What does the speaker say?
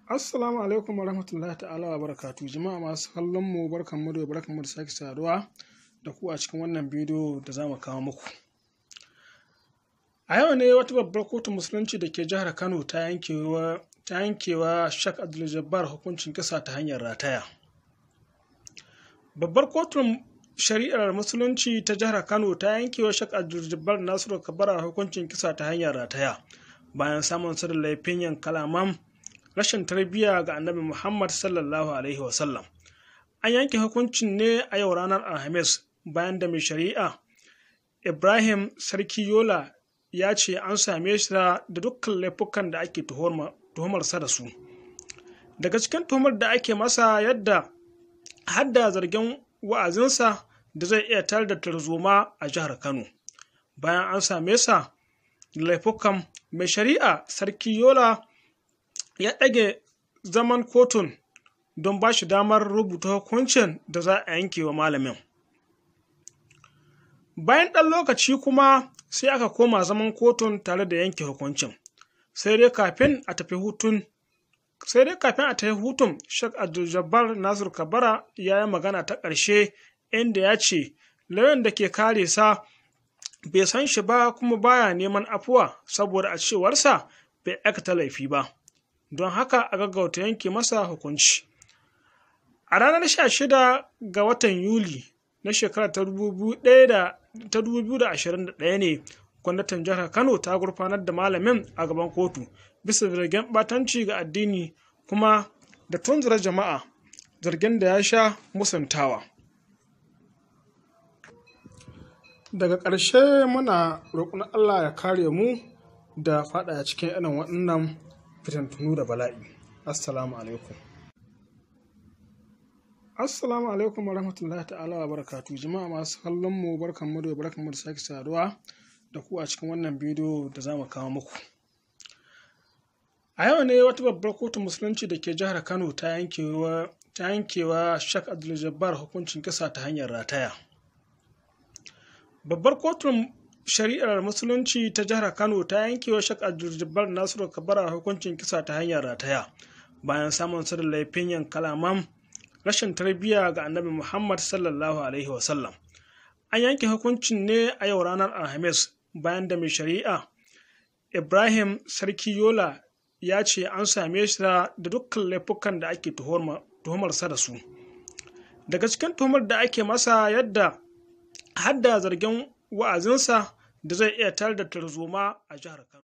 Assalamu alaikum wa rahmatullahi ta'ala wa barakatu. Jama'a masu kallon mu, barkanmu da barkanmu da sake saduwa da ku a cikin wannan bidiyo da za mu kawo muku. A yau ne wata babbar kotun musulunci da ke jihar Kano ta yankewa Sheikh Abdul Jabbar hukuncin kisa ta hanyar rataya. Babbar kotun shari'ar musulunci ta jihar Kano ta yankewa Sheikh Abdul Jabbar Nasiru Kabara hukuncin kisa ta hanyar rataya bayan samun sa da laifin yin kalaman rashin tarbiyya ga Annabi Muhammad sallallahu alaihi wasallam. An yanke hukuncin ne a yau ranar Alhamis bayan da mai shari'a Ibrahim Sarki Yola ya ce an same shi da dukkan laifukan da ake tuhumarsa da su. Daga cikin tuhumar da ake masa yadda hadda zargin wa'azinsa da zai iya tayar da tarzoma a jihar Kano. Bayan an same sa da laifukan, mai shari'a Sarki Yola ya ɗage zaman kotun don ba shi damar rubuta hukuncin da za a yanke wa malamin. Bayan ɗan lokaci kuma sai aka koma zaman kotun tare da yanke hukuncin. Sai dai kafin a tafi hutun Sheikh Abdul Jabbar Nasiru Kabara ya yi magana ta ƙarshe inda ya ce lauyan da ke kare sa bai san shi ba kuma baya neman afuwa saboda a cewarsa bai aikata laifi ba. Don haka a gaggauta yanke masa hukunci. A ranar 16 ga watan Yuli na shekarar ta 2021 ne gwamnatin jihar Kano ta gurfanar da malamin a gaban kotu bisa zargin ɓatanci ga addini kuma da tunzura jama'a, zargin da ya sha musantawa. Daga ƙarshe muna roƙon Allah ya kare mu da faɗa cikin irin waɗannan fitintunu da bala'i. Assalamu alaikum. Assalamu alaikum wa rahmatullahi ta'ala wa barakatu. Jama'a masu kallon mu, barkanmu da barkanmu da sake saduwa da ku a cikin wannan bidiyo da za mu kawo muku. A yau ne wata babbar kotun musulunci da ke jihar Kano ta yankewa Sheikh Abdul Jabbar hukuncin kisa ta hanyar rataya. Babbar kotun shari'ar musulunci ta jihar Kano ta yankewa Sheikh Abdul Jabbar Nasiru Kabara hukuncin kisa ta hanyar rataya bayan samun sa da laifin yin kalaman rashin tarbiyya ga Annabi Muhammad sallallahu alaihi wasallam. An yanke hukuncin ne a yau ranar Alhamis bayan da mai shari'a Ibrahim Sarki Yola ya ce an same shi da dukkan laifukan da ake tuhumarsa da su. Daga cikin tuhumar da ake masa yadda hadda zargin wa'azinsa da zai iya tayar da tarzoma a jihar Kano.